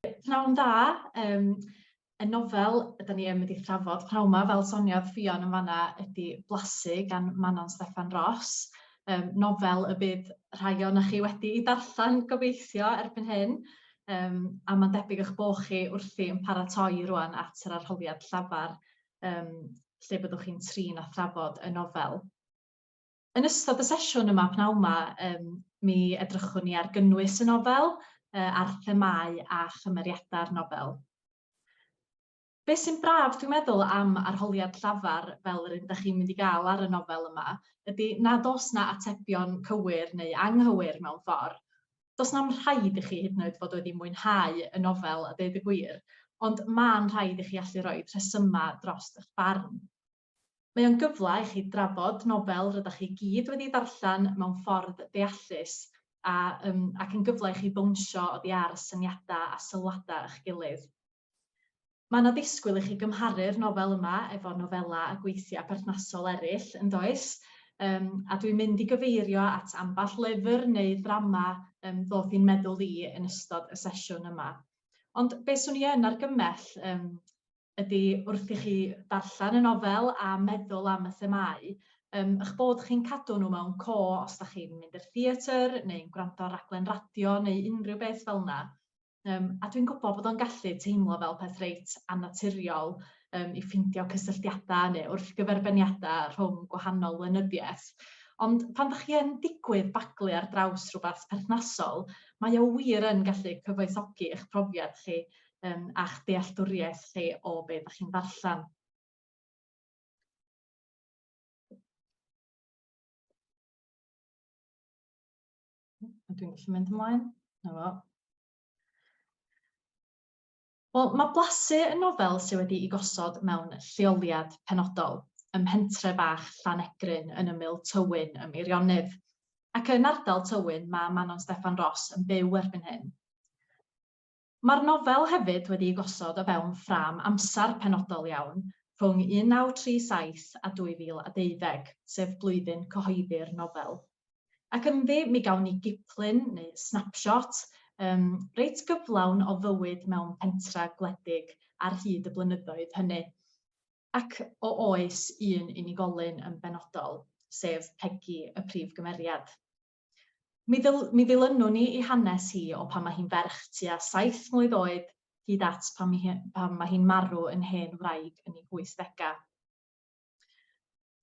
Pnawn da, yym y nofel ydan ni yn mynd i thrafod pnawn 'ma, fel soniodd Ffion yn fan 'na, ydi Blasu gan Manon Steffan Ros, yym nofel y bydd rhai onoch chi wedi 'i darllan gobeithio erbyn hyn, yym a ma'n debyg 'ych bo' chi wrthi yn paratoi rŵan at yr arholiad llafar yym lle byddwch chi'n trin a thrafod y nofel. Yn ystod y sesiwn yma pnawn 'ma yym mi edrychwn ni ar gynnwys y nofel, yy ar themâu a chymeriada'r nofel. Be' sy'n braf dwi'n meddwl am arholiad llafar fel yr un 'dach chi'n mynd i ga'l ar y nofel yma ydi nad o's 'na atebion cywir neu anghywir mewn ffor. Do's na'm rhaid i chi hyd yn oed fod wedi mwynhau y nofel a deud y gwir, ond ma'n rhaid i chi allu roid rhesyma' drost 'ych barn. Mae o'n gyfle i chi drafod nofel rydach chi gyd wedi darllen mewn ffordd deallus a yym ac yn gyfle i chi bownsio oddi ar syniadau a sylwadau eich gilydd. Mae 'na ddisgwyl i chi gymharu'r nofel yma efo nofelau a gweithiau perthnasol eraill, yn does? Yym a dwi'n mynd i gyfeirio at ambell lyfr neu ddrama yym ddoth i'n meddwl i yn ystod y sesiwn yma. Ond be 'swn i yn argymell yym ydy wrth i chi ddarllen y nofel a meddwl am y themâu, yym, eich bod chi'n cadw nhw mewn co os dach chi'n mynd i'r theatr neu'n gwrando ar raglen radio neu unrhyw beth fel 'na. Yym, a dwi'n gwbod bod o'n gallu teimlo fel peth reit annaturiol yym, i ffeindio cysylltiadau neu wrthgyferbyniadau rhwng gwahanol lenyddiaeth, ond pan dach chi yn digwydd baglu ar draws rhywbeth perthnasol, mae o wir yn gallu cyfoethogi eich profiad chi yym a'ch dealltwriaeth chi o be dach chi'n ddarllen. A dwi'n gallu mynd ymlaen? 'Na fo. Wel, ma' Blasu yn nofel sy wedi'i gosod mewn lleoliad penodol, ym mhentre bach Llanegryn yn ymyl Tywyn ym Meirionnydd. Ac yn ardal Tywyn ma' Manon Steffan Ros yn byw erbyn hyn. Mae'r nofel hefyd wedi'i gosod o fewn ffrâm amser penodol iawn, rhwng 1937 a 2012, sef blwyddyn cyhoeddi'r nofel. Ac ynddi, mi gawn ni giplun, neu snapshot, yym, reit gyflawn o fywyd mewn pentra gwledig ar hyd y blynyddoedd hynny, ac o oes un unigolyn yn benodol, sef Pegi y prif gymeriad. Mi ddil- mi ddilynwn ni ei hanes hi o pan mae hi'n ferch tua saith mlwydd oed hyd at pan mi hi- pan mae hi'n marw yn hen wraig yn ei hwythdegau.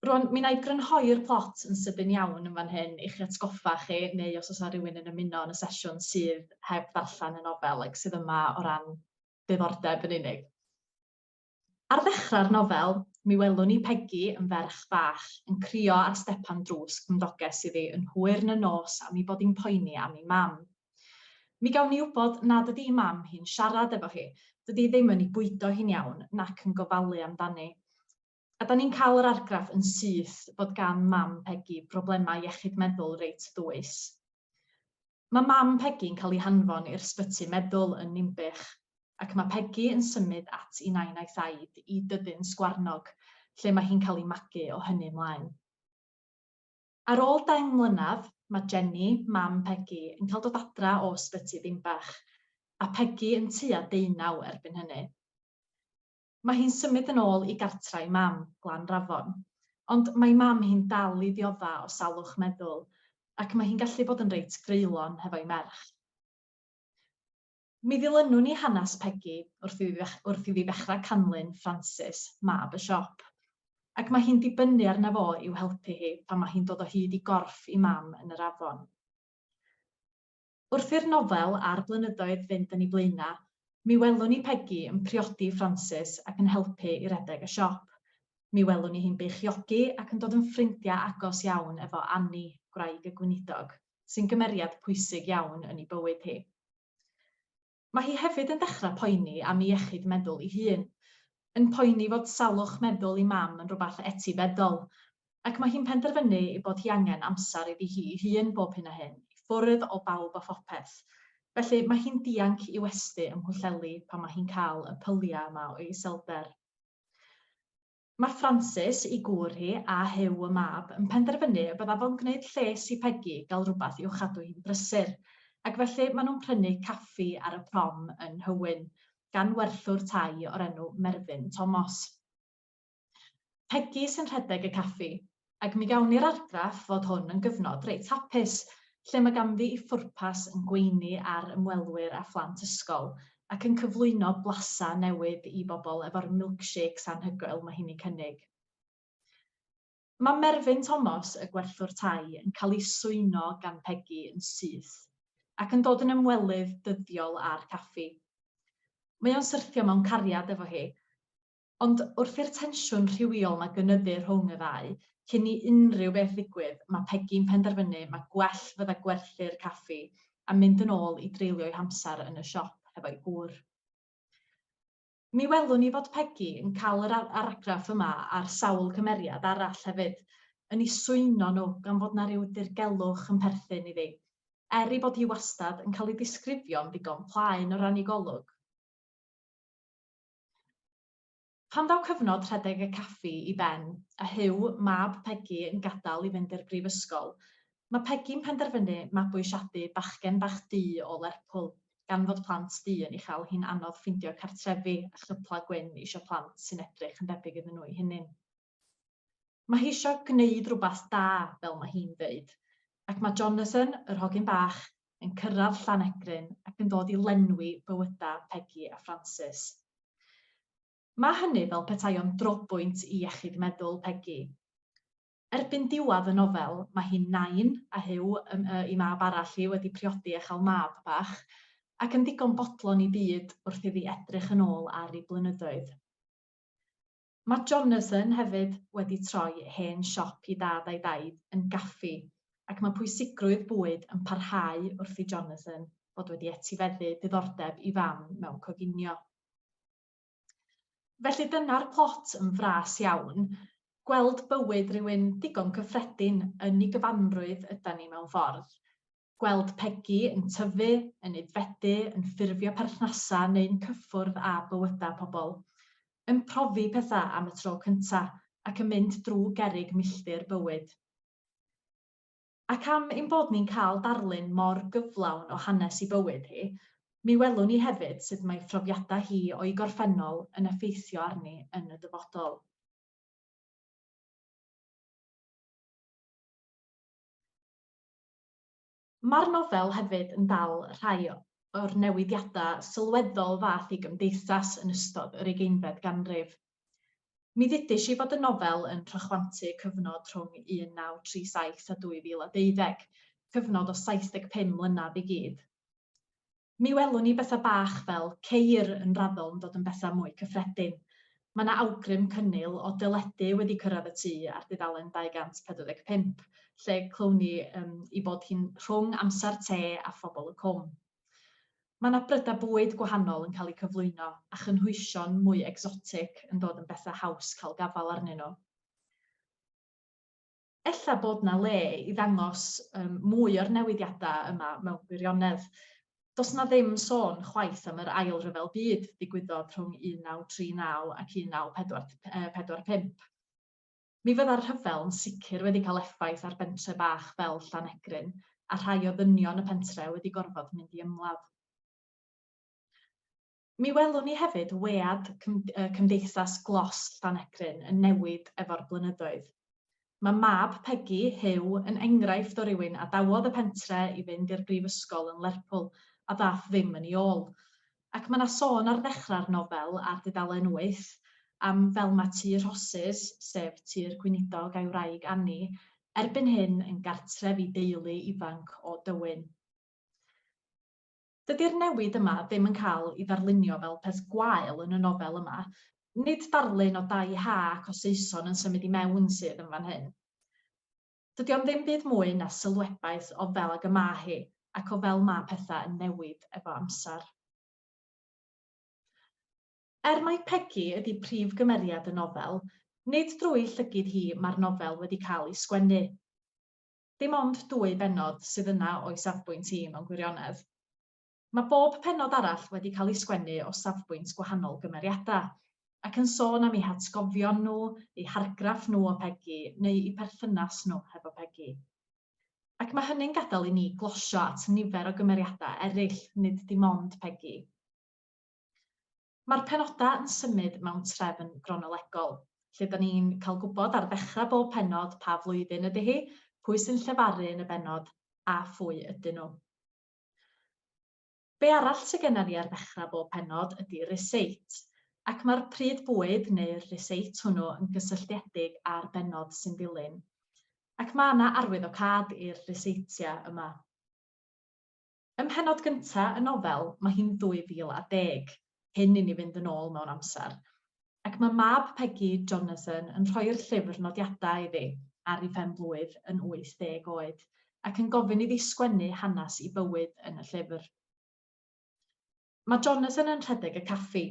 Rŵan, mi wna i grynhoi'r plot yn sydyn iawn yn fan hyn i chi atgoffa chi, neu os oes 'na rywun yn ymuno yn y sesiwn sydd heb ddarllen y nofel ac sydd yma o ran diddordeb yn unig. Ar ddechrau'r nofel, mi welwn ni Pegi yn ferch fach yn crio ar stepan drws cymdoges iddi yn hwyr yn y nos am ei bod hi'n poeni am ei mam. Mi gawn ni wybod nad ydi ei mam hi'n siarad efo hi, dydi hi ddim yn ei bwydo hi'n iawn nac yn gofalu amdani. A 'dan ni'n cael yr argraff yn syth bod gan mam Pegi broblemau iechyd meddwl reit ddwys. Mae mam Pegi'n cael ei hanfon i'r sbyty meddwl yn Ninbych, ac mae Pegi yn symud at 'i nain a'i thaid i Dyddyn Sgwarnog, lle mae hi'n cael ei magu o hynny ymlaen. Ar ôl deng mlynedd, mae Jenny, mam Pegi, yn cael dod adra o Ysbyty Dinbach, a Pegi yn tua deunaw erbyn hynny. Mae hi'n symud yn ôl i gartra ei mam, Glan Rafon. Ond mae mam hi'n dal i ddiodda' o salwch meddwl, ac mae hi'n gallu bod yn reit greulon hefo'i merch. Mi ddilynwn ni hanes Pegi wrth iddi wrth iddi ddechrau canlyn Francis, mab y siop. Ac mae hi'n dibynnu arno fo i'w helpu hi pan mae hi'n dod o hyd i gorff ei mam yn yr afon. Wrth i'r nofel a'r blynyddoedd fynd yn ei blaenau, mi welwn ni Pegi yn priodi Francis ac yn helpu i redeg y siop. Mi welwn ni hi'n beichiogi ac yn dod yn ffrindiau agos iawn efo Annie, gwraig y gweinidog, sy'n gymeriad pwysig iawn yn ei bywyd hi. Mae hi hefyd yn dechrau poeni am ei iechyd meddwl ei hun, yn poeni fod salwch meddwl ei mam yn rhywbeth etifeddol, ac mae hi'n penderfynu ei bod hi angen amser iddi hi ei hun bob hyn a hyn, i ffwrdd o bawb a phopeth. Felly, mae hi'n dianc i westy ym Mhwllheli pan mae hi'n cael y pyliau yma o iselder. Mae Francis, ei gŵr hi, a Huw y mab, yn penderfynu y bydda fo'n gwneud lles i Pegi gael rhywbeth i'w chadw hi'n brysur. ac felly maen nhw'n prynu caffi ar y prom yn Nhywyn, gan werthwr tai o'r enw Merfyn Tomos. Pegi sy'n rhedeg y caffi, ac mi gawn ni'r argraff fod hwn yn gyfnod reit hapus, lle mae ganddi 'i phwrpas yn gweini ar ymwelwyr a phlant ysgol, ac yn cyflwyno blasau newydd i bobl efo'r milkshakes anhygoel mae hi'n eu cynnig. Mae Merfyn Tomos, y gwerthwr tai, yn cael ei swyno gan Pegi yn syth, ac yn dod yn ymwelydd dyddiol â'r caffi. Mae o'n syrthio mewn cariad efo hi. Ond wrth i'r tensiwn rhywiol 'ma gynyddu rhwng y ddau, cyn i unrhyw beth ddigwydd, mae Pegi'n penderfynu ma' gwell fydda gwerthu'r caffi a mynd yn ôl i dreulio'i hamser yn y siop hefo'i gŵr. Mi welwn ni fod Pegi yn cael yr argraff yma ar sawl cymeriad arall hefyd, yn eu swyno nhw gan fod 'na ryw dirgelwch yn perthyn iddi, er ei bod hi wastad yn cael ei disgrifio'n ddigon plaen o ran ei golwg. Pan ddaw cyfnod rhedeg y caffi i ben, a Huw, mab Pegi, yn gadael i fynd i'r brifysgol, mae Pegi'n penderfynu mabwysiadu bachgen bach du o Lerpwl. gan fod plant du yn ei chael hi'n anodd ffeindio cartrefi a chyplau gwyn isio plant sy'n edrych yn debyg iddyn nhw eu hunain. Mae hi isio gwneud rhywbeth da, fel mae hi'n dweud, ac mae Jonathan, yr hogyn bach, yn cyrraedd Llanegryn ac yn dod i lenwi bywydau Pegi a Francis. Mae hynny fel petai o'n drobwynt i iechyd meddwl Pegi. Erbyn diwedd y nofel, mae hi'n nain, a Huw, yym, yy, 'i mab arall hi, wedi priodi a chael mab bach, ac yn ddigon bodlon i byd wrth iddi edrych yn ôl ar ei blynyddoedd. Mae Jonathan hefyd wedi troi hen siop 'i dad a'i daid yn gaffi, ac mae pwysigrwydd bwyd yn parhau wrth i Jonathan fod wedi etifeddu diddordeb 'i fam mewn coginio. Felly dyna'r plot yn fras iawn. Gweld bywyd rhywun digon cyffredin yn ei gyfanrwydd ydan ni mewn ffordd. Gweld Pegi yn tyfu, yn aeddfedu, yn ffurfio perthnasau neu'n cyffwrdd â bywydau pobl. Yn profi pethau am y tro cynta' ac yn mynd drwy gerrig milltir bywyd. Ac am ein bod ni'n cael darlun mor gyflawn o hanes 'i bywyd hi, mi welwn ni hefyd sut mae phrofiadau hi o'i gorffennol yn effeithio arni yn y dyfodol. Mae'r nofel hefyd yn dal rhai o'r newidiadau sylweddol ddaeth i gymdeithas yn ystod yr ugeinfed ganrif. Mi ddudish i fod y nofel yn rhychwantu cyfnod rhwng 1937 a 2012, cyfnod o 75 mlynedd i gyd. Mi welwn ni bethau bach fel ceir yn raddol yn dod yn bethau mwy cyffredin. Mae 'na awgrym cynnil o deledu wedi cyrraedd y tŷ ar dudalen 245, lle clywn ni yym ei bod hi'n rhwng amser te a Phobol y Cwm. Mae 'na brydau bwyd gwahanol yn cael eu cyflwyno a chynhwysion mwy egsotig yn dod yn bethau haws cael gafael arnyn nhw. Ella bod 'na le i ddangos yym mwy o'r newidiadau yma mewn gwirionedd. Does 'na ddim sôn chwaith am yr Ail Ryfel Byd ddigwyddodd rhwng 1939 ac 1945. Mi fydda'r rhyfel yn sicr wedi cael effaith ar bentre bach fel Llanegryn, a rhai o ddynion y pentre wedi gorfod mynd i ymladd. Mi welwn ni hefyd wead cymdeithas glos Llanegryn yn newid efo'r blynyddoedd. Mae mab Pegi, Huw, yn enghraifft o rywun adawodd y pentre i fynd i'r brifysgol yn Lerpwl a ddath ddim yn ei ôl. Ac mae 'na sôn ar ddechrau'r nofel, ar dudalen 8, am fel ma' Tŷ Rhosys, sef tŷ'r gweinidog a'i wraig Annie, erbyn hyn yn gartref i deulu ifanc o Dywyn. Dydi'r newid yma ddim yn cael ei ddarlunio fel peth gwael yn y nofel yma, nid darlun o dai ha ac o Saeson yn symud i mewn sydd yn fan hyn. Dydi o'm ddim byd mwy na sylwebaeth o fel ag y ma' hi, ac o fel ma' petha yn newid efo amsar. Er mai Pegi ydi prif gymeriad y nofel, nid drwy llygid hi ma'r nofel wedi cael ei sgwennu. Dim ond dwy bennod sydd yna o'i safbwynt hi mewn gwirionedd. Mae bob pennod arall wedi cael ei sgwennu o safbwynt gwahanol gymeriadau, ac yn sôn am eu hatgofion nhw, eu hargraff nhw o Pegi, neu eu perthynas nhw hefo Pegi. Ac mae hynny'n gadael i ni glosio at nifer o gymeriadau eraill, nid dim ond Pegi. Mae'r penodau yn symud mewn trefn gronolegol, lle 'dan ni'n cael gwybod ar ddechrau bob pennod pa flwyddyn ydy hi, pwy sy'n llefaru yn y bennod, a phwy ydyn nhw. Be arall sy genna ni ar ddechrau bob pennod ydy ryseit, ac mae'r pryd bwyd neu'r ryseit hwnnw yn gysylltiedig â'r bennod sy'n dilyn. Ac mae 'na arwyddocâd i'r ryseitiau yma. Ym mhennod gynta y nofel, mae hi'n 2010, cyn i ni fynd yn ôl mewn amser, ac mae mab Pegi, Jonathan, yn rhoi'r llyfr nodiadau iddi ar ei phen-blwydd yn 80 oed, ac yn gofyn iddi sgwennu hanes ei bywyd yn y llyfr. Mae Jonathan yn rhedeg y caffi,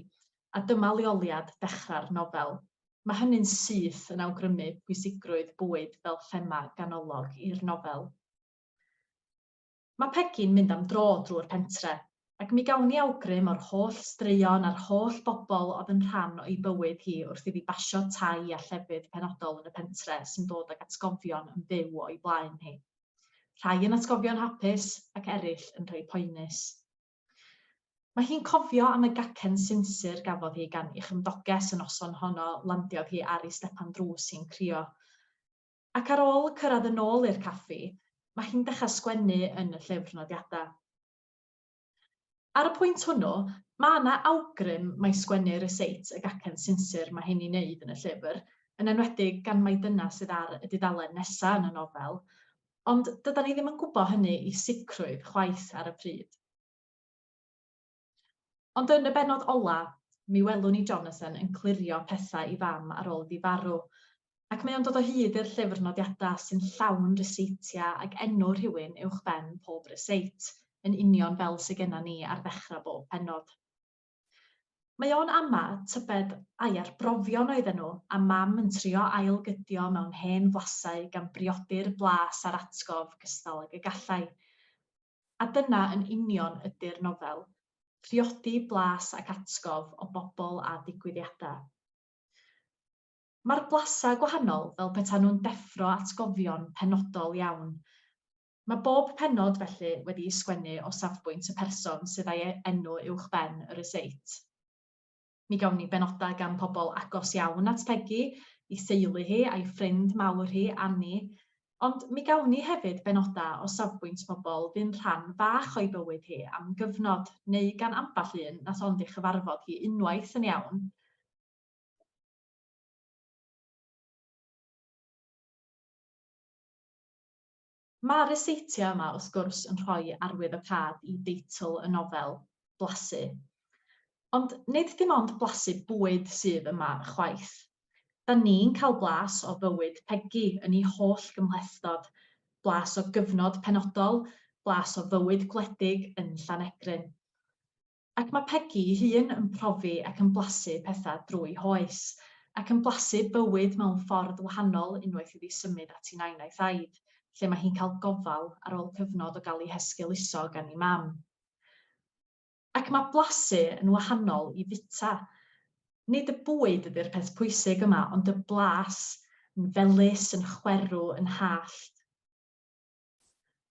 a dyma leoliad dechrau'r nofel. Mae hynny'n syth yn awgrymu pwysigrwydd bwyd fel thema ganolog i'r nofel. Mae Pegi'n mynd am dro drwy'r pentre, ac mi gawn ni awgrym o'r holl straeon a'r holl bobl oedd yn rhan o'i bywyd hi wrth iddi basio tai a llefydd penodol yn y pentre sy'n dod ag atgofion yn fyw o'i blaen hi. Rhai yn atgofion hapus ac eraill yn rhai poenus. Mae hi'n cofio am y gacen sinsir gafodd hi gan ei chymdoges y noson honno landiodd hi ar ei stepan drws hi'n crio. Ac ar ôl cyrraedd yn ôl i'r caffi, mae hi'n dechrau sgwennu yn y llyfr nodiadau. Ar y pwynt hwnnw, mae yna awgrym mai sgwennu ryseit y gacen sinsir mae hi'n ei wneud yn y llyfr, yn enwedig gan mai dyna sydd ar y dudalen nesaf yn y nofel, ond dydan ni ddim yn gwybod hynny i sicrwydd chwaith ar y pryd. Ond yn y bennod ola', mi welwn ni Jonathan yn clirio pethau i fam ar ôl iddi farw, ac mae o'n dod o hyd i'r llyfr nodiadau sy'n llawn ryseitiau ag enw rhywun uwchben pob ryseit, yn union fel sy genna ni ar ddechrau bob pennod. Mae o'n ama, tybed ai arbrofion oedden nhw, a mam yn trio ail-gydio mewn hen flasau gan briodi'r blas a'r atgof gystal ag y gallai. A dyna yn union ydy'r nofel, priodi blas ac atgof o bobl a digwyddiadau. Mae'r blasau gwahanol fel petaen nhw'n deffro atgofion penodol iawn. Mae bob pennod, felly, wedi'i sgwennu o safbwynt y person sydd â'i enw uwchben y ryseit. Mi gawn ni benodau gan pobl agos iawn at Pegi, ei theulu hi a'i ffrind mawr hi, Annie, ond mi gawn ni hefyd benodau o safbwynt pobl fu'n rhan fach o'i bywyd hi am gyfnod, neu gan ambell un nath ond ei chyfarfod hi unwaith yn iawn. Mae'r ryseitiau yma, wrth gwrs, yn rhoi arwyddocâd i deitl y nofel, Blasu. Ond nid dim ond blasu bwyd sydd yma, chwaith. Da ni'n cael blas o fywyd Pegi yn ei holl gymhlethdod, blas o gyfnod penodol, blas o fywyd gwledig yn Llanegryn. Ac mae Pegi ei hun yn profi ac yn blasu pethau drwy'i hoes, ac yn blasu bywyd mewn ffordd wahanol unwaith iddi symud at ei nain a'i thaid, lle mae hi'n cael gofal ar ôl cyfnod o gael ei hesgeuluso gan ei mam. Ac mae blasu yn wahanol i fwyta. Nid y bwyd ydy'r peth pwysig yma, ond y blas, yn felys, yn chwerw, yn hallt.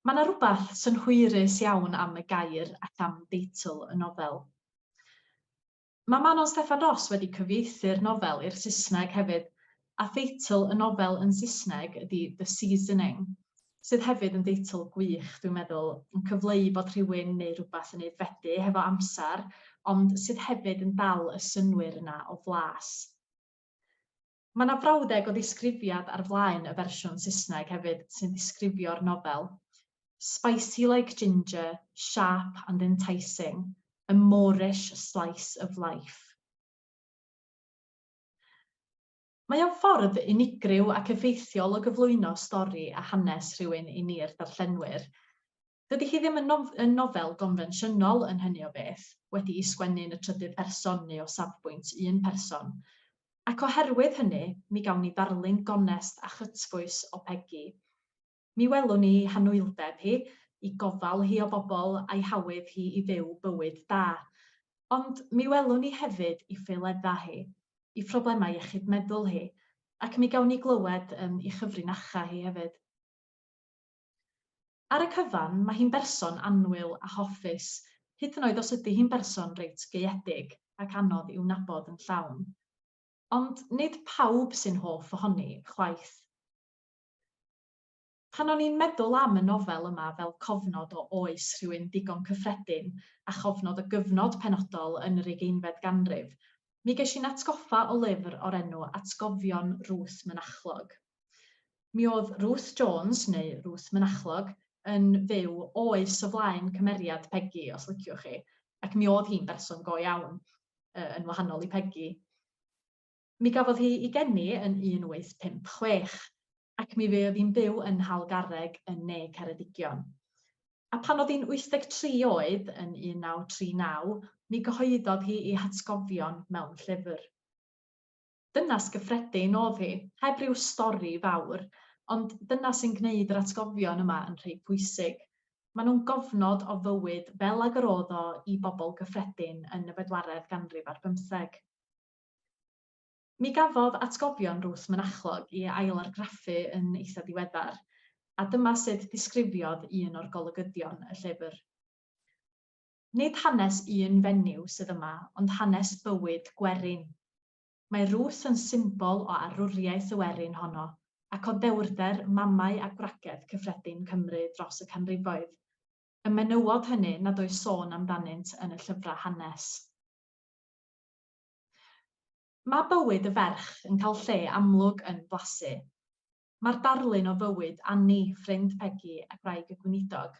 Mae 'na rywbeth synhwyrus iawn am y gair ac am deitl y nofel. Mae Manon Steffan Ros wedi cyfieithu'r nofel i'r Saesneg hefyd, a theitl y nofel yn Saesneg ydy The Seasoning, sydd hefyd yn deitl gwych, dwi'n meddwl, yn cyfleu bod rhywun neu rywbeth yn aeddfedu hefo amser, ond sydd hefyd yn dal y synnwyr yna o flas. Mae 'na frawddeg o ddisgrifiad ar flaen y fersiwn Saesneg hefyd sy'n ddisgrifio'r nofel, Spicy like ginger, sharp and enticing, a moreish slice of life. Mae o'n ffordd unigryw ac effeithiol o gyflwyno stori a hanes rhywun i ni'r darllenwyr. Dydy hi ddim yn nof- yn nofel gonfensiynol yn hynny o beth, wedi'i sgwennu yn y trydydd person neu o safbwynt un person. Ac oherwydd hynny, mi gawn ni ddarlun gonest a chytbwys o Pegi. Mi welwn ni ei hanwyldeb hi, ei gofal hi o bobl a'i hawydd hi i fyw bywyd da. Ond mi welwn ni hefyd ei ffaeleddau hi, ei phroblemau iechyd meddwl hi, ac mi gawn ni glywed yym ei chyfrinachau hi hefyd. Ar y cyfan, mae hi'n berson annwyl a hoffus, hyd yn oed os ydy hi'n berson reit gaeedig ac anodd i'w nabod yn llawn. Ond nid pawb sy'n hoff ohoni, chwaith. Pan o'n i'n meddwl am y nofel yma fel cofnod o oes rhywun digon cyffredin a chofnod o gyfnod penodol yn yr ugeinfed ganrif, mi ges i'n atgoffa o lyfr o'r enw Atgofion Ruth Mynachlog. Mi o'dd Ruth Jones, neu Ruth Mynachlog, yn fyw oes o flaen cymeriad Pegi, os liciwch chi, ac mi o'dd hi'n berson go iawn, yy yn wahanol i Pegi. Mi gafodd hi 'i geni yn 1856, ac mi fuodd hi'n byw yn Nhalgarreg yn ne Ceredigion. A pan oedd hi'n 83 oed yn 1939, mi gyhoeddodd hi ei hatgofion mewn llyfr. Dynas gyffredin o'dd hi, heb ryw stori fawr, ond dyna sy'n gneud yr atgofion yma yn rhei pwysig. Maen nhw'n gofnod o fywyd fel ag yr o'dd o i bobl gyffredin yn y bedwaredd ganrif ar bymtheg. Mi gafodd atgofion Ruth Mynachlog ei ailargraffu yn eitha diweddar, a dyma sut disgrifiodd un o'r golygyddion y llyfr. Nid hanes un fenyw sydd yma, ond hanes bywyd gwerin. Mae Ruth yn symbol o arwriaeth y werin honno, ac o ddewrder mamau a gwragedd cyffredin Cymru dros y canrifoedd, y menywod hynny nad oes sôn amdanynt yn y llyfrau hanes. Mae bywyd y ferch yn cael lle amlwg yn Blasu. Mae'r darlun o fywyd Annie, ffrind Pegi a gwraig y gweinidog,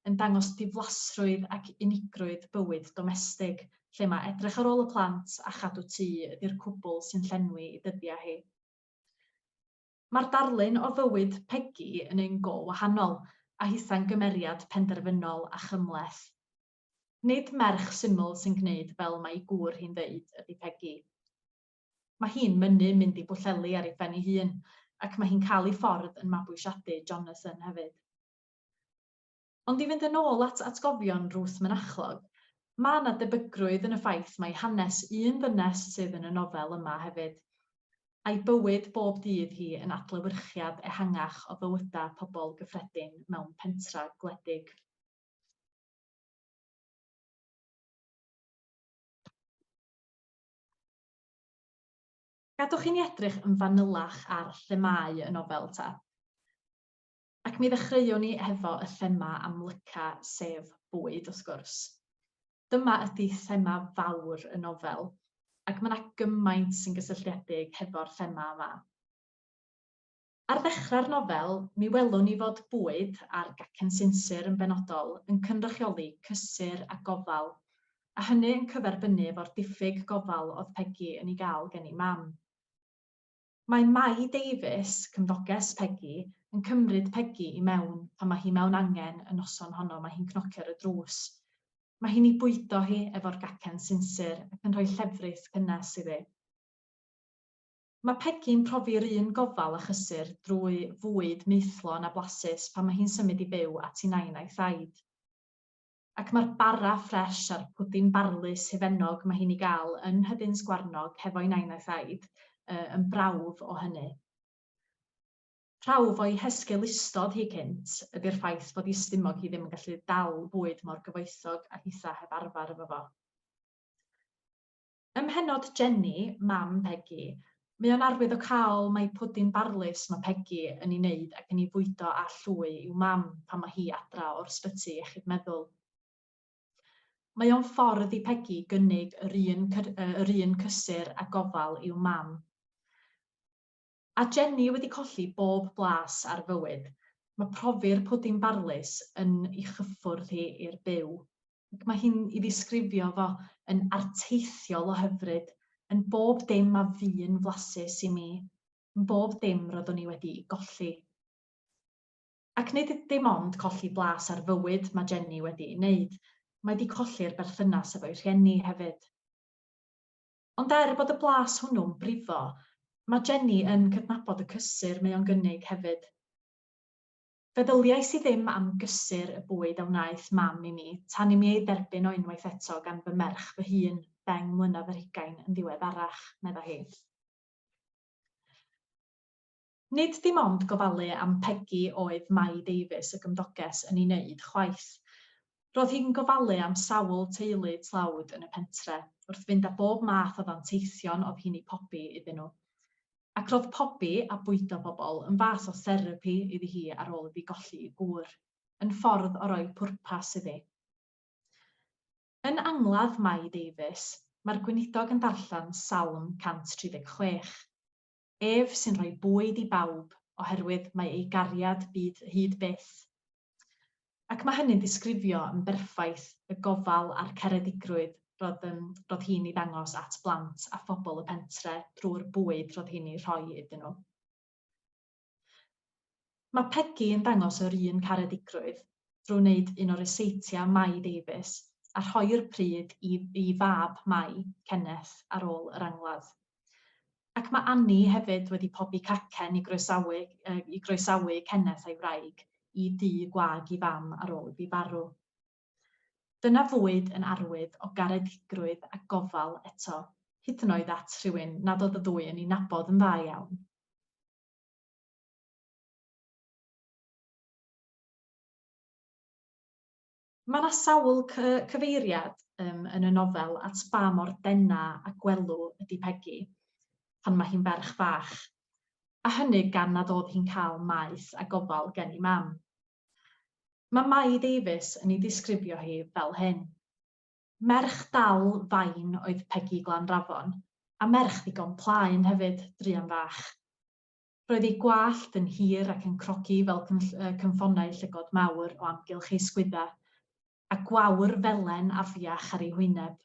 yn dangos diflasrwydd ac unigrwydd bywyd domestig, lle mae edrych ar ôl y plant a chadw tŷ ydi'r cwbl sy'n llenwi ei dyddiau hi. Mae'r darlun o fywyd Pegi yn un go wahanol, a hithau'n gymeriad penderfynol a chymhleth. Nid merch syml sy'n gneud fel mae 'i gŵr hi'n ddeud ydi Pegi. Mae hi'n mynnu mynd i Bwllheli ar ei phen ei hun, ac mae hi'n cael ei ffordd yn mabwysiadu Jonathan hefyd. Ond i fynd yn ôl at atgofion Ruth Mynachlog, mae 'na debygrwydd yn y ffaith mai hanes un ddynes sydd yn y nofel yma hefyd, a'i bywyd bob dydd hi yn adlewyrchiad ehangach o fywydau pobl gyffredin mewn pentra gwledig. Gadwch i ni edrych yn fanylach ar themâu y nofel ta. Ac mi ddechreuwn ni hefo y thema amlyca, sef bwyd wrth gwrs. Dyma ydi thema fawr y nofel, ac mae 'na gymaint sy'n gysylltiedig hefo'r thema yma. Ar ddechrau'r nofel, mi welwn ni fod bwyd, a'r gacen sinsir yn benodol, yn cynrychioli cysur a gofal, a hynny yn cyferbynnu efo'r diffyg gofal o'dd Pegi yn ei gael gen ei mam. Mae Mai Davies, cymdoges Pegi, yn cymryd Pegi i mewn pan mae hi mewn angen y noson honno mae hi'n cnocio ar y drws. Mae hi'n ei bwydo hi efo'r gacen sinsir ac yn rhoi llefrith cynnes iddi. Mae Pegi'n profi'r un gofal a chysur drwy fwyd maethlon a blasus pan mae hi'n symud i fyw at ei nain a'i thaid. Ac mae'r bara ffresh a'r pwdin barlys hufennog mae hi'n ei gael yn Nhyddyn Sgwarnog hefo'i nain a'i thaid yn brawf o hynny. Prawf o'i hesgeulustod hi cynt ydi'r ffaith bod ei stumog hi ddim yn gallu dal bwyd mor gyfoethog a hitha heb arfer efo fo. Ym mhennod Jenny, mam Pegi, mae o'n arwyddocaol mai pwdin barlys mae Pegi yn ei wneud ac yn ei fwydo â llwy i'w mam pan mae hi adra o'r ysbyty iechyd meddwl. Mae o'n ffordd i Pegi gynnig yr un yr un cysur a gofal i'w mam. A Jenny wedi colli bob blas ar fywyd, mae profi'r pwdin barlys yn ei chyffwrdd hi i'r byw, ac mae hi'n 'i ddisgrifio fo yn arteithiol o hyfryd, yn bob dim a fu'n flasus i mi, yn bob dim roeddwn i wedi'i golli. Ac nid dim ond colli blas ar fywyd mae Jenny wedi'i wneud, mae 'di colli'r berthynas efo'i rhieni hefyd. Ond er bod y blas hwnnw'n brifo, mae Jenny yn cydnabod y cysur mae o'n gynnig hefyd. Feddyliais i ddim am gysur y bwyd a wnaeth Mam i mi tan i mi ei dderbyn o unwaith eto gan fy merch fy hun ddeng mlynedd ar hugain yn ddiweddarach, medda hi. Nid dim ond gofalu am Pegi oedd Mai Davies y gymdoges yn ei wneud chwaith. Roedd hi'n gofalu am sawl teulu tlawd yn y pentre, wrth fynd â bob math o ddanteithion oedd hi'n eu pobi iddyn nhw. Ac roedd pobi a bwydo pobl yn fath o therapi iddi hi ar ôl iddi golli ei gŵr, yn ffordd o roi pwrpas iddi. Yn angladd Mai Davies, mae'r gweinidog yn darllen Salm 136. Ef sy'n rhoi bwyd i bawb, oherwydd mae ei gariad byd hyd byth. Ac mae hynny'n disgrifio yn berffaith y gofal a'r caredigrwydd roedd yym roedd hi'n ei ddangos at blant a phobl y pentre drwy'r bwyd roedd hi'n ei rhoi iddyn nhw. Mae Pegi yn dangos yr un caredigrwydd drwy wneud un o ryseitiau Mai Davies a rhoi'r pryd i i fab Mai, Kenneth, ar ôl yr angladd. Ac mae Annie hefyd wedi pobi cacen i groesawu yy i groesawu Kenneth a'i wraig i dŷ gwag i fam ar ôl iddi farw. Dyna fwyd yn arwydd o garedigrwydd a gofal eto, hyd yn oed at rhywun nad oedd y ddwy yn ei nabod yn dda iawn. Mae 'na sawl cyfeiriad yym yn y nofel at ba mor dena a gwelw ydi Pegi pan ma' hi'n ferch fach, a hynny gan nad o'dd hi'n cael maeth a gofal gen 'i mam. Ma' Mai Davies yn ei disgrifio hi fel hyn. Merch dal fain oedd Pegi Glanrafon, a merch ddigon plaen hefyd, druan fach. Roedd ei gwallt yn hir ac yn crogi fel cynffonau llygod mawr o amgylch ei sgwydda, a gwawr felen afiach ar ei hwyneb.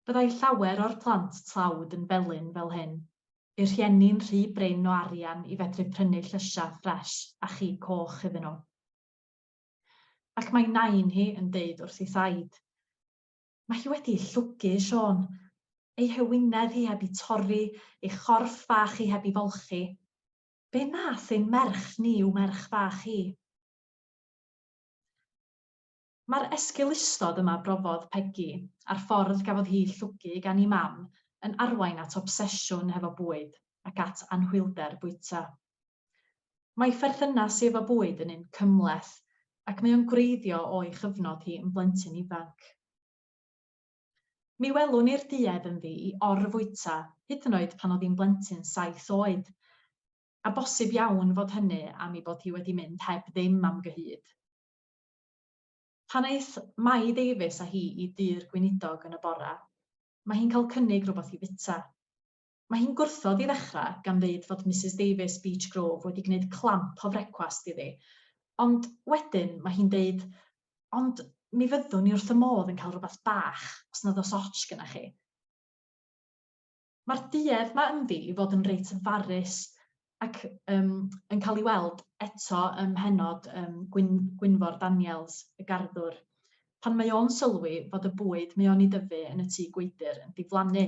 Byddai llawer o'r plant tlawd yn felyn fel hyn, eu rhieni'n rhy brin o arian i fedru prynu llysiau ffresh a chig coch iddyn nhw. Ac mae nain hi yn deud wrth ei thaid, Mae hi wedi ei llwgu, Siôn. Ei hewinedd hi heb 'i torri, ei chorff bach hi heb 'i folchi. Be nath ein merch ni i'w merch fach hi? Mae'r esgeulustod yma brofodd Pegi, a'r ffordd gafodd hi llwgu gan 'i mam, yn arwain at obsesiwn hefo bwyd ac at anhwylder bwyta. Mae pherthynas hi efo bwyd yn un cymhleth, ac mae o'n gwreiddio o'i chyfnod hi yn blentyn ifanc. Mi welwn ni'r duedd ynddi i or-fwyta, hyd yn oed pan oedd hi'n blentyn saith oed, a bosib iawn fod hynny am ei bod hi wedi mynd heb ddim am gyhyd. Pan aeth Mai Davies â hi i dŷ'r gweinidog yn y bora, mae hi'n cael cynnig rhywbeth i fwyta. Mae hi'n gwrthod i ddechrau, gan ddeud fod Misus Davies, Beech Grove, wedi gwneud clamp o frecwast iddi. Ond wedyn mae hi'n deud, Ond mi fyddwn i wrth y modd yn cael rhywbeth bach, os nad oes otsh gennych chi. Mae'r duedd 'ma ynddi i fod yn reit farus ac yym yn cael ei weld eto ym mhennod yym Gwyn- Gwynfor Daniels, y garddwr, pan mae o'n sylwi fod y bwyd mae o'n ei dyfu yn y tŷ gwydr yn diflannu.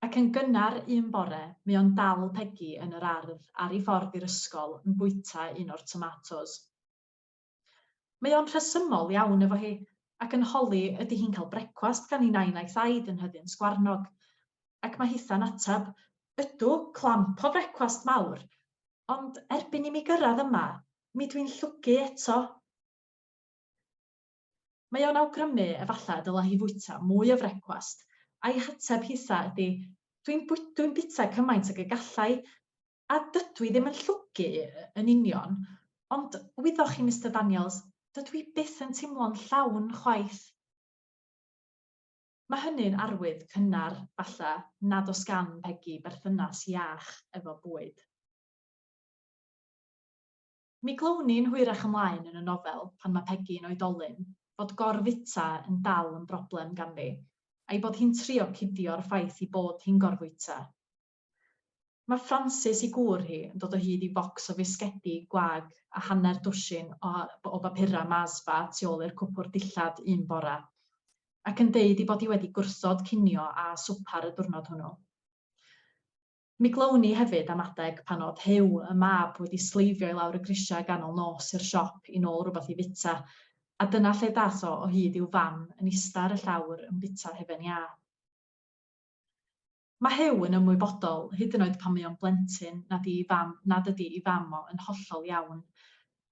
Ac yn gynnar un bore, mae o'n dal Pegi yn yr ardd ar ei ffordd i'r ysgol yn bwyta un o'r tomatos. Mae o'n rhesymol iawn efo hi, ac yn holi ydy hi'n cael brecwast gan ei nain a'i thaid yn nhyddyn Sgwarnog. Ac mae hitha'n ateb, Ydw, clamp o frecwast mawr, ond erbyn i mi gyrraedd yma, mi dwi'n llwgu eto. Mae o'n awgrymu efallai y dylai hi fwyta mwy o frecwast, a'i hateb hitha ydi, Dwi'n bwy- dwi'n bwyta cymaint ag y galla i, a dydw i ddim yn llwgu yn union, ond wyddoch chi Mister Daniels, dydw i byth yn teimlo'n llawn chwaith. Mae hynny'n arwydd cynnar, falle, nad oes gan Pegi berthynas iach efo bwyd. Mi glywn ni'n hwyrach ymlaen yn y nofel, pan mae Pegi'n oedolyn, fod gorfwyta yn dal yn broblem ganddi, a'i bod hi'n trio cuddio'r ffaith ei bod hi'n gorfwyta. Mae Francis, ei gŵr hi, yn dod o hyd i focs o fisgedi gwag a hanner dwsin o o bapurau Mars bar tu ôl i'r cwpwrdd dillad un bora, ac yn deud ei bod hi wedi gwrthod cinio a swpar y diwrnod hwnnw. Mi glywn ni hefyd am adeg pan o'dd Huw, y mab, wedi sleifio i lawr y grisiau ganol nos i'r siop i nôl rwbath i fita, a dyna lle dath o o hyd i'w fam yn ista ar y llawr yn bita hufen iâ. Mae Huw yn ymwybodol, hyd yn oed pan mae o'n blentyn, nad 'i fam, nad ydi 'i fam o yn hollol iawn,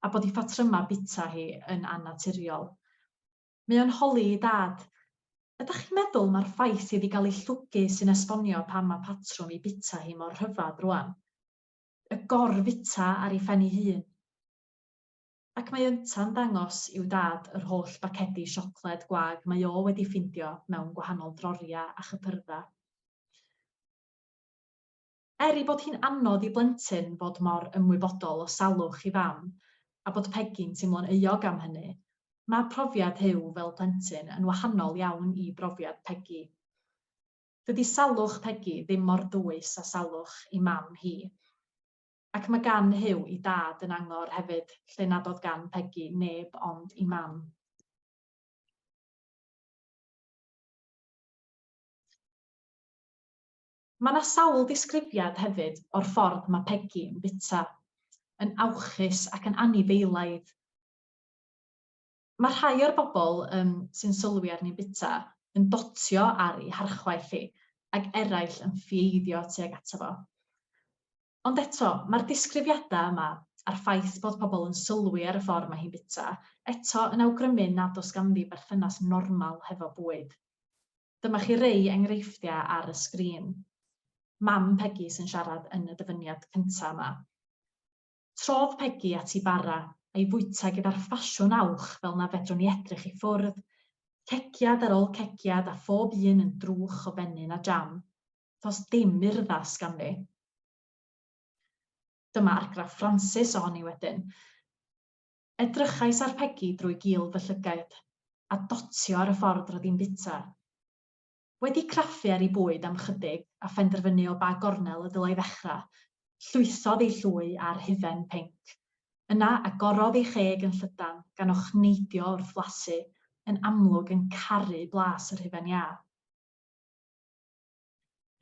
a bod 'i phatrymau bita hi yn annaturiol. Mae o'n holi 'i dad, Ydach chi'n meddwl ma'r ffaith iddi gael ei llwgu sy'n esbonio pam ma' patrwm 'i bita hi mor rhyfadd rŵan? Y gor-fita ar ei phen ei hun. Ac mae ynta'n dangos i'w dad yr holl bacedi siocled gwag mae o wedi ffindio mewn gwahanol droriau a chypyrddau. Er ei bod hi'n anodd i blentyn fod mor ymwybodol o salwch ei fam, a bod Pegi'n teimlo'n euog am hynny, mae profiad Huw fel plentyn yn wahanol iawn i brofiad Pegi. Dydi salwch Pegi ddim mor ddwys â salwch ei mam hi. Ac mae gan Huw 'i dad yn angor hefyd, lle nad oedd gan Pegi neb ond 'i mam. Mae 'na sawl disgrifiad hefyd o'r ffordd mae Pegi yn bwyta, yn awchus ac yn anifeilaidd. Mae rhai o'r bobl yym sy'n sylwi arni'n bwyta yn dotio ar ei harchwaeth hi, ac eraill yn ffieiddio tuag ato fo. Ond eto, mae'r disgrifiadau yma, a'r ffaith bod pobl yn sylwi ar y ffordd mae hi'n bwyta, eto yn awgrymu nad oes ganddi berthynas normal hefo bwyd. Dyma chi rei enghreifftiau ar y sgrin. Mam Pegi sy'n siarad yn y dyfyniad cyntaf yma. Trodd Pegi at 'i bara, a'i fwyta gyda'r ffasiwn awch fel na fedrwn i edrych i ffwrdd, cegiad ar ôl cegiad a phob un yn drwch o fenyn a jam. Does dim urddas ganddi. Dyma argraff Francis ohoni wedyn. Edrychais ar Pegi drwy gil fy llygaid, a dotio ar y ffordd roedd hi'n bwyta. Wedi craffu ar ei bwyd am 'chydig a phenderfynu o ba gornel y dylai ddechrau, llwythodd ei llwy ar hufen pinc. Yna agorodd ei cheg yn llydan, gan ochneidio wrth flasu, yn amlwg yn caru blas yr hufen iâ.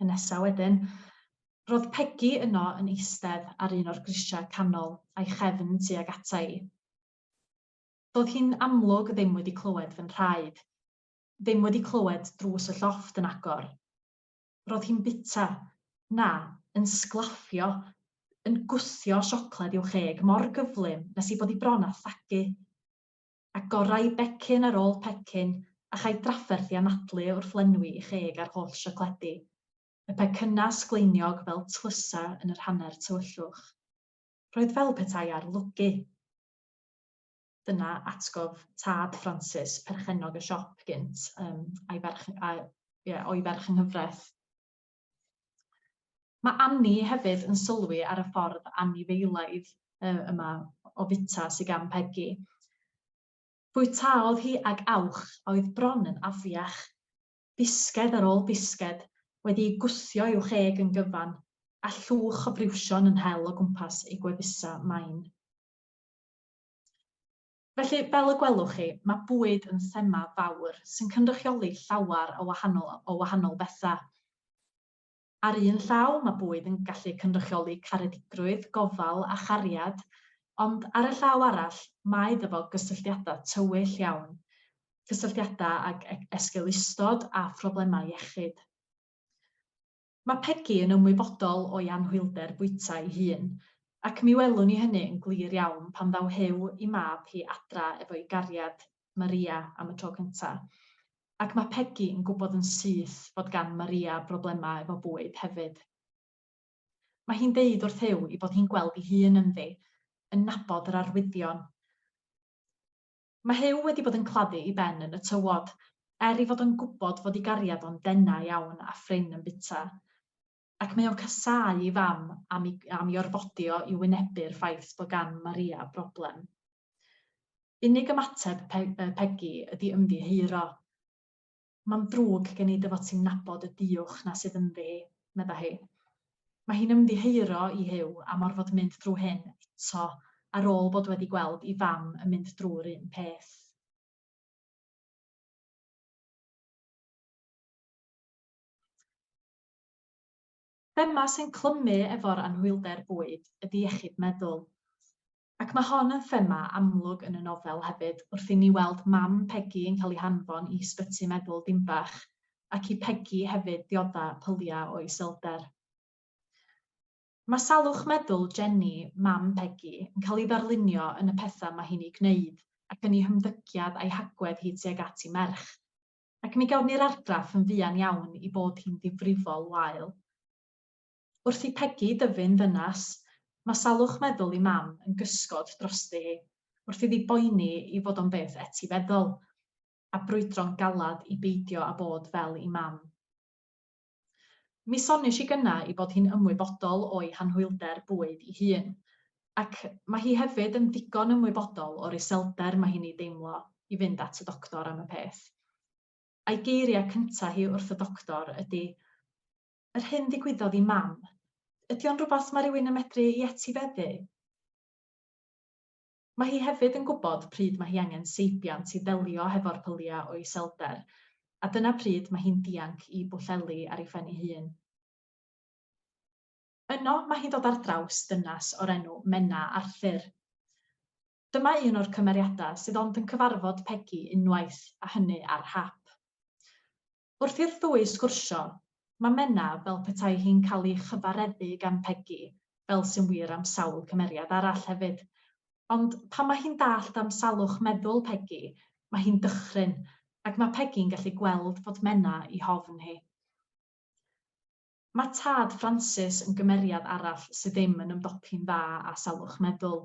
Y nesa wedyn, ro'dd Pegi yno yn eistedd ar un o'r grisiau canol a'i chefn tuag ata i. Do'dd hi'n amlwg ddim wedi clywed fy nhraed, ddim wedi clywed drws y llofft yn agor. Ro'dd hi'n bita, na, yn sglaffio, yn gwthio siocled i'w cheg mor gyflym nes ei bod hi bron â thagu. Agorai becyn ar ôl pecyn a chai drafferth i anadlu wrth lenwi 'i cheg â'r holl siocledi, y pecynnau sgleiniog fel tlysau yn yr hanner tywyllwch. Roedd fel petai ar lwgu. Dyna atgof tad Francis, perchennog y siop gynt, yym, a'i ferch, a, ie, o'i ferch yng nghyfraith. Mae Annie hefyd yn sylwi ar y ffordd anifeilaidd yy yma o fita sy gan Pegi. Bwytaodd hi ag awch a oedd bron yn afiach. Bisged ar ôl bisged, wedi'i gwthio i'w cheg yn gyfan, a llwch o briwsion yn hel o gwmpas ei gwefusau main. Felly, fel y gwelwch chi, mae bwyd yn thema fawr sy'n cynrychioli llawer o wahanol o wahanol bethau. Ar un llaw, mae bwyd yn gallu cynrychioli caredigrwydd, gofal a chariad, ond ar y llaw arall, mae iddo fo gysylltiadau tywyll iawn, cysylltiadau ag esgeulustod a phroblemau iechyd. Mae Pegi yn ymwybodol o'i anhwylder bwyta ei hun, ac mi welwn ni hynny yn glir iawn pan ddaw Huw 'i mab hi adra efo'i gariad, Maria, am y tro cynta. Ac mae Pegi yn gwybod yn syth fod gan Maria broblemau efo bwyd hefyd. Mae hi'n deud wrth Huw 'i bod hi'n gweld 'i hun ynddi, yn nabod yr arwyddion. Mae Huw wedi bod yn claddu 'i ben yn y tywod, er 'i fod o'n gwybod fod 'i gariad o'n denau iawn a phrin yn bwyta. Ac mae o'n casáu 'i fam am 'i am 'i orfodi o i wynebu'r ffaith bod gan Maria broblem. Unig ymateb Pe- yy Pegi ydi ymddiheuro. Mae'n ddrwg gen i dy fod ti'n nabod y duwch 'na sydd ynddi hi, medda hi. Mae hi'n ymddiheuro i Huw am orfod mynd drwy hyn eto ar ôl bod wedi gweld 'i fam yn mynd drwy'r un peth. Thema sy'n clymu efo'r anhwylder bwyd ydi iechyd meddwl. Ac mae hon yn thema amlwg yn y nofel hefyd, wrth i ni weld mam Pegi yn cael ei hanfon i ysbyty meddwl Dinbach. ac i Pegi hefyd ddiodda pylia o iselder. Mae salwch meddwl Jenny, mam Pegi, yn cael ei ddarlunio yn y pethau mae hi'n eu gwneud ac yn ei hymddygiad a'i hagwedd hi tuag at ei merch. Ac mi gawn ni'r argraff yn fuan iawn ei bod hi'n ddifrifol wael. Wrth i Pegi dyfu'n ddynas, mae salwch meddwl ei mam yn gysgod drosti hi, wrth iddi boeni ei fod o'n beth etifeddol, a brwydro'n galad i beidio â bod fel ei mam. Mi sonish i gynna ei bod hi'n ymwybodol o'i hanhwylder bwyd 'i hun, ac mae hi hefyd yn ddigon ymwybodol o'r iselder mae hi'n ei deimlo i fynd at y doctor am y peth. A'i geiriau cynta hi wrth y doctor ydi, 'Yr hyn ddigwyddodd i Mam, ydi o'n rwbath ma' rywun yn medru 'i etifeddu? Mae hi hefyd yn gwybod pryd mae hi angen seibiant i ddelio hefo'r pyliau o iselder, a dyna pryd mae hi'n dianc i Bwllheli ar ei phen ei hun. Yno, mae hi'n dod ar draws dynes o'r enw Menna Arthur. Dyma un o'r cymeriadau sydd ond yn cyfarfod Pegi unwaith, a hynny ar hap. Wrth i'r ddwy sgwrsio, mae Menna fel petai hi'n cael ei chyfareddu gan Pegi, fel sy'n wir am sawl cymeriad arall hefyd. Ond pan mae hi'n dallt am salwch meddwl Pegi, mae hi'n dychryn, ac mae Pegi'n gallu gweld fod Menna i hofn hi. Mae tad Francis yn gymeriad arall sydd ddim yn ymdopi'n dda â salwch meddwl,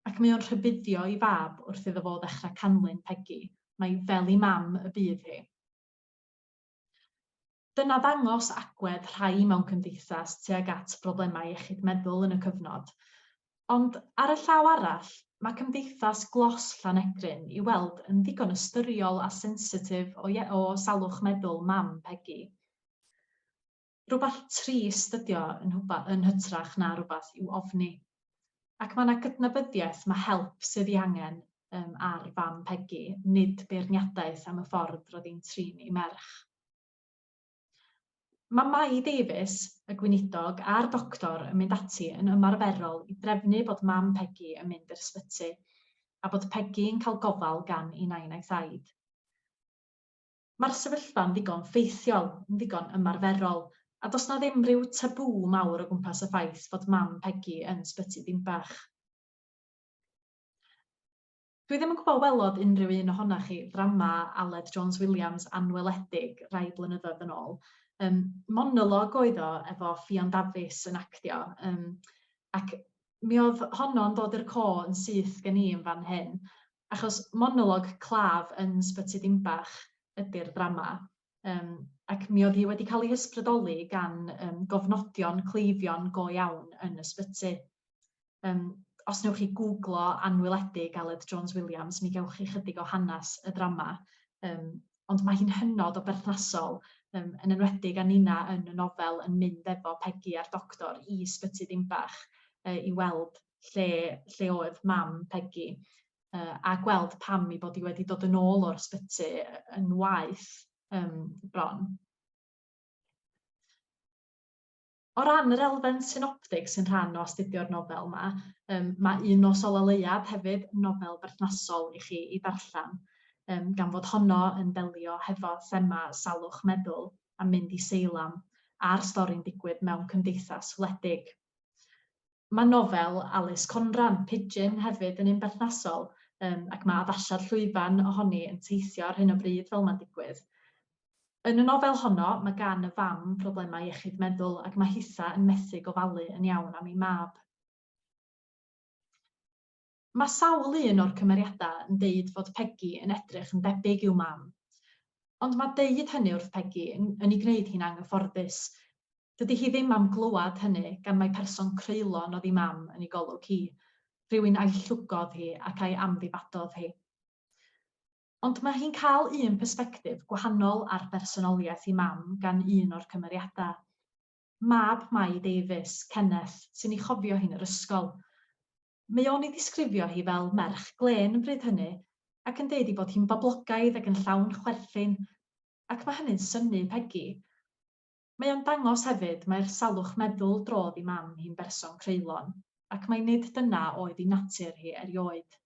ac mae o'n rhybuddio ei fab wrth iddo fo ddechrau canlyn Pegi, mai fel ei mam y bydd hi. Dyna ddangos agwedd rhai mewn cymdeithas tuag at broblemau iechyd meddwl yn y cyfnod. Ond ar y llaw arall, mae cymdeithas glos Llanegryn i weld yn ddigon ystyriol a sensitif o o salwch meddwl mam Pegi. Rhywbeth trist ydi o yn hwba- yn hytrach na rhywbeth i'w ofni. Ac ma' 'na gydnabyddiaeth ma' help sydd 'i angen yym ar fam Pegi, nid beirniadaeth am y ffordd ro'dd hi'n trin 'i merch. Ma' Mai Davies, y gweinidog, a'r doctor yn mynd ati yn ymarferol i drefnu bod mam Pegi yn mynd i'r ysbyty, a bod Pegi yn cael gofal gan 'i nain a'i thaid. Mae'r sefyllfa'n ddigon ffeithiol, yn ddigon ymarferol, a does 'na ddim rhyw tabŵ mawr o gwmpas y ffaith fod mam Pegi yn Sbyty Dinbach. Dwi ddim yn gwybod welodd unrhyw un ohonoch chi ddrama Aled Jones Williams Anweledig rai blynyddoedd yn ôl. Yym, monolog oedd o efo Ffion Dafis yn actio, yym, ac mi oedd honno'n dod i'r co yn syth gen i yn fan hyn, achos monolog claf yn Sbyty Dinbach ydi'r ddrama, yym ac mi oedd hi wedi cael ei hysbrydoli gan yym gofnodion cleifion go iawn yn y sbyty. Yym os newch chi gwglo Anweledig Aled Jones Williams, mi gewch chi chydig o hanes y ddrama, yym ond mae hi'n hynod o berthnasol, yym yn enwedig â Nina yn y nofel yn mynd efo Pegi a'r doctor i Sbyty Dinbach yy i weld lle lle oedd mam Pegi, yy a gweld pam 'i bod hi wedi dod yn ôl o'r ysbyty yn waeth yym bron. O ran yr elfen synoptig sy'n rhan o astudio'r nofel 'ma, yym ma' Un Nos Ola Leuad hefyd yn nofel berthnasol i chi i ddarllen, yym gan fod honno yn delio hefo thema salwch meddwl a mynd i seilam, a'r stori'n digwydd mewn cymdeithas wledig. Ma' nofel Alys Conran, Pidgin, hefyd yn un berthnasol, yym ac ma' addasiad llwyfan ohoni yn teithio ar hyn o bryd fel ma'n digwydd. Yn y nofel honno, mae gan y fam broblemau iechyd meddwl ac mae hitha yn methu gofalu yn iawn am ei mab. Mae sawl un o'r cymeriadau yn deud fod Pegi yn edrych yn debyg i'w mam. Ond mae deud hynny wrth Pegi yn, yn ei gwneud hi'n anghyfforddus. Dydy hi ddim am glywed hynny gan mai person creulon oedd ei mam yn ei golwg hi, rhywun a'i llwgodd hi ac a'i amddifadodd hi. Ond mae hi'n cael un persbectif gwahanol ar bersonoliaeth ei mam gan un o'r cymeriadau. Mab Mai Davies, Kenneth, sy'n ei chofio hi'n yr ysgol. Mae o'n ei ddisgrifio hi fel merch glên yn bryd hynny, ac yn deud ei bod hi'n boblogaidd ac yn llawn chwerthin, ac mae hynny'n synnu Pegi. Mae o'n dangos hefyd mai'r salwch meddwl drodd ei mam hi'n berson creulon, ac mai nid dyna oedd ei natur hi erioed.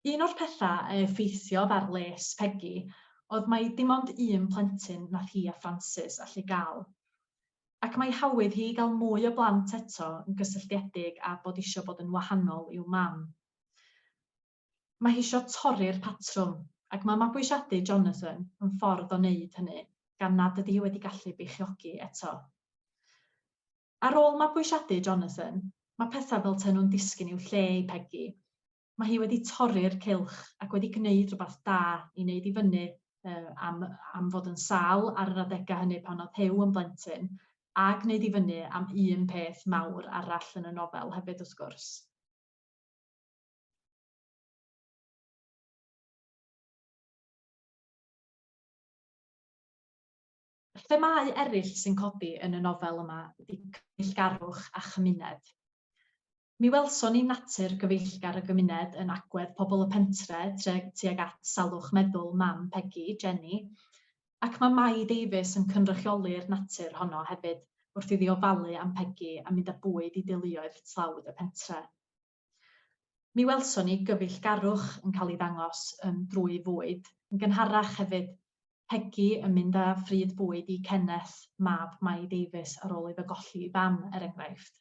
Un o'r pethau a effeithiodd ar les Pegi oedd mai dim ond un plentyn nath hi a Francis allu ga'l. Ac mae hawydd hi i gael mwy o blant eto yn gysylltiedig â bod isio bod yn wahanol i'w mam. Mae hi isio torri'r patrwm, ac mae mabwysiadu Jonathan yn ffordd o wneud hynny, gan nad ydi hi wedi gallu beichiogi eto. Ar ôl mabwysiadu Jonathan, mae pethau fel 'te nhw'n disgyn i'w lle i Peggy. Mae hi wedi torri'r cylch ac wedi gwneud rhywbeth da i wneud i fyny am am fod yn sâl ar yr adegau hynny pan oedd Huw yn blentyn, a gwneud i fyny am un peth mawr arall yn y nofel hefyd wrth gwrs. Themâu eraill sy'n codi yn y nofel yma ydi cyfeillgarwch a chymuned. Mi welson ni natur gyfeillgar y gymuned yn agwedd pobl y pentre tuag at salwch meddwl mam Pegi, Jenny, ac mae Mai Davies yn cynrychioli'r natur honno hefyd wrth iddi ofalu am Pegi a mynd â bwyd i deuluoedd tlawd y pentre. Mi welson ni gyfeillgarwch yn cael ei ddangos yym drwy fwyd yn gynharach hefyd, Pegi yn mynd â phryd bwyd i Kenneth, mab Mai Davies, ar ôl iddo golli ei fam, er enghraifft.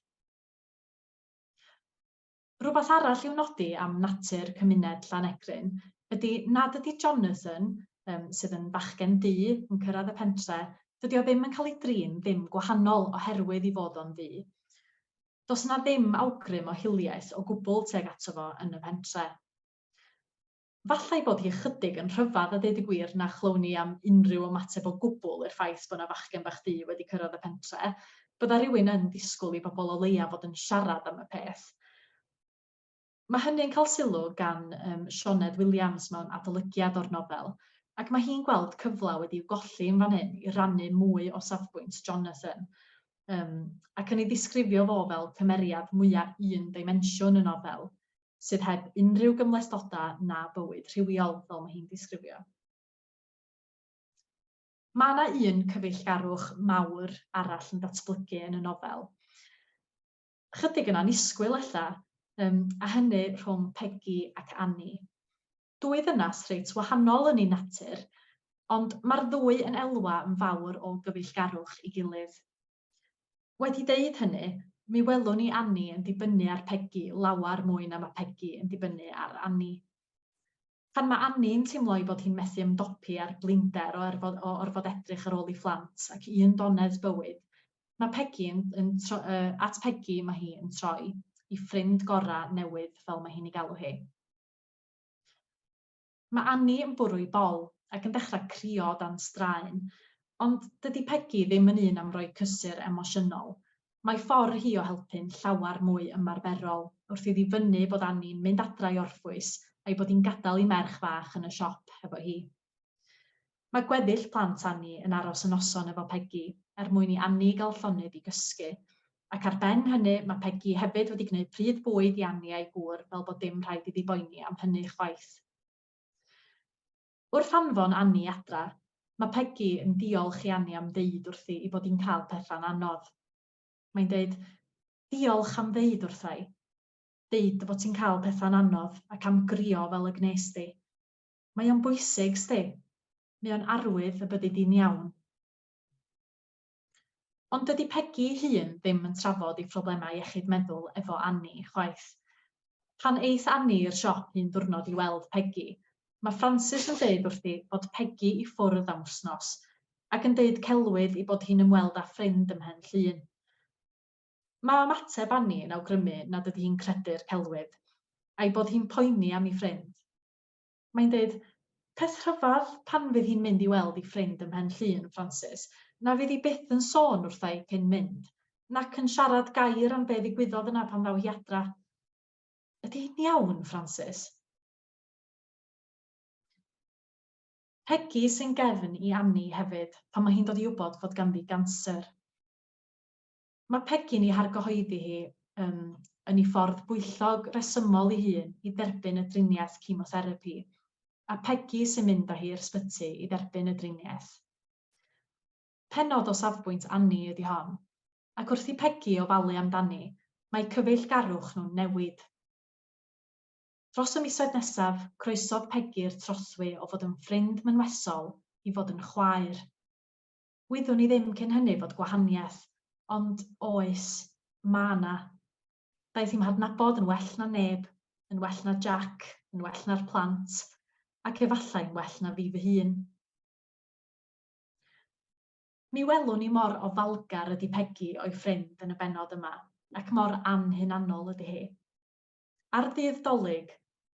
Rhywbeth arall i'w nodi am natur cymuned Llanegryn ydy nad ydy Jonathan, yym sydd yn fachgen du yn cyrraedd y pentre, dydy o ddim yn cael ei drin ddim gwahanol oherwydd ei fod o'n ddu. Does 'na ddim awgrym o hiliaeth o gwbl tuag ato fo yn y pentre. Falla ei bod hi ychydig yn rhyfedd a deud y gwir na chlywn ni am unrhyw ymateb o gwbl i'r ffaith bod 'na fachgen bach du wedi cyrraedd y pentre. Bydda rhywun yn disgwyl i bobl o leia fod yn siarad am y peth. Mae hynny'n cael sylw gan yym Sioned Williams mewn adolygiad o'r nofel, ac mae hi'n gweld cyfle wedi'w golli yn fan hyn i rannu mwy o safbwynt Jonathan, yym ac yn ei ddisgrifio fo fel cymeriad mwya' un dimensiwn y nofel, sydd heb unrhyw gymhlethdodau na bywyd rhywiol, fel mae hi'n disgrifio. Mae 'na un cyfeillgarwch mawr arall yn datblygu yn y nofel. Chydig yn annisgwyl ella, yym a hynny rhwng Pegi ac Annie. Dwy ddynas reit wahanol yn eu natur, ond mae'r ddwy yn elwa yn fawr o gyfeillgarwch ei gilydd. Wedi deud hynny, mi welwn ni Annie yn dibynnu ar Pegi lawer mwy na ma' Pegi yn dibynnu ar Annie. Pan mae Annie'n teimlo ei bod hi'n methu ymdopi â'r blinder o erfod o orfod edrych ar ôl ei phlant ac un donedd bywyd, mae Pegi yn yn tro- yy at Pegi mae hi yn troi, ei ffrind gorau newydd fel mae hi'n ei galw hi. Mae Annie yn bwrw ei bol ac yn dechrau crio dan straen, ond dydy Pegi ddim yn un am roi cysur emosiynol, Mae ffordd hi o helpu'n llawer mwy ymarferol, wrth iddi fynnu bod Annie'n mynd adra i orffwys a'i bod hi'n gadael ei merch fach yn y siop hefo hi. Mae gweddill plant Annie yn aros y noson efo Pegi, er mwyn i Annie gael llonydd i gysgu. Ac ar ben hynny, mae Pegi hefyd wedi gwneud pryd bwyd i Annie a'i gŵr fel bod dim rhaid iddi boeni am hynny chwaith. Wrth anfon Annie adra, mae Pegi yn diolch i Annie am ddeud wrthi ei bod hi'n cael pethau'n anodd. Mae'n deud, Diolch am ddeud wrtha i. Deud dy fod ti'n cael pethau'n anodd ac am grio fel y gnes di. Mae o'n bwysig, sdi. Mae o'n arwydd y byddi di'n iawn. Ond dydi Pegi ei hun ddim yn trafod ei phroblemau iechyd meddwl efo Annie, chwaith. Pan eith Annie i'r siop un diwrnod i weld Pegi, mae Francis yn deud wrthi fod Pegi i ffwrdd am wsnos, ac yn deud celwydd ei bod hi'n ymweld â ffrind ym Mhen Llŷn. Mae ymateb Annie yn awgrymu nad ydi hi'n credu'r celwydd, a'i bod hi'n poeni am ei ffrind. Mae'n deud, Peth rhyfedd, pan fydd hi'n mynd i weld ei ffrind ym Mhen Llŷn, Francis, na fydd hi byth yn sôn wrtha i cyn mynd, nac yn siarad gair am be ddigwyddodd yna pan ddaw hi adra. Ydy hi'n iawn, Francis? Pegi sy'n gefn i Annie hefyd pan mae hi'n dod i wybod fod ganddi ganser. Mae Pegi'n ei hargyhoeddi hi, yym, yn ei ffordd bwyllog, resymol ei hun i dderbyn y driniaeth chemotherapi, a Pegi sy'n mynd â hi i'r sbyty i dderbyn y driniaeth. Pennod o safbwynt Annie ydi hon, ac wrth i Pegi ofalu amdani, mae cyfeillgarwch nhw'n newid. Dros y misoedd nesaf, croesodd Pegi'r trothwy o fod yn ffrind mynwesol i fod yn chwaer. Wyddwn i ddim cyn hynny fod gwahaniaeth, ond oes, ma' 'na. Daeth i'm hadnabod yn well na neb, yn well na Jac, yn well na'r plant, ac efallai'n well na fi fy hun. Mi welwn ni mor ofalgar ydi Pegi o'i ffrind yn y bennod yma, ac mor anhunanol ydi hi. Ar ddydd 'Dolig,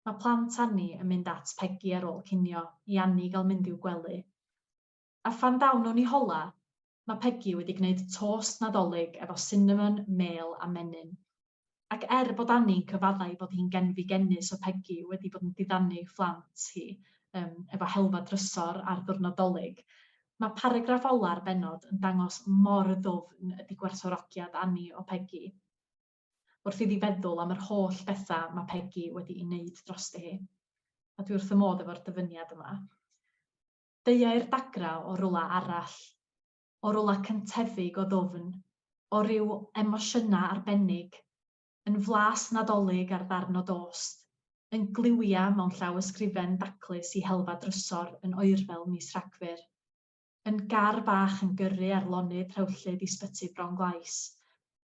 mae plant Anni yn mynd at Pegi ar ôl cinio, i Anni gael mynd i'w gwely. A phan ddawn nhw'n i hola, mae Pegi wedi gwneud tost Nadolig efo sinamon, mêl a menyn. Ac er bod Annie'n cyfadda ei bod hi'n genfigennus o Pegi wedi bod yn diddanu ei phlant hi yym efo helfa drysor ar ddiwrnod 'Dolig, mae paragraff ola'r bennod yn dangos mor ddwfn ydi gwerthfawrogiad Annie o Pegi, wrth iddi feddwl am yr holl betha mae Pegi wedi'i wneud drosti hi. A dwi wrth fy modd efo'r dyfyniad yma. Deuai'r dagrau o rywle arall, o rywle cyntefig o ddwfn, o ryw emosiynau arbennig, yn flas Nadolig ar ddarn o dost, yn gliwiau mewn llawysgrifen daclus i helfa drysor yn oerfel mis Rhagfyr, yn gar bach yn gyrru ar lonydd rhewllyd i 'sbyty Bron-glais,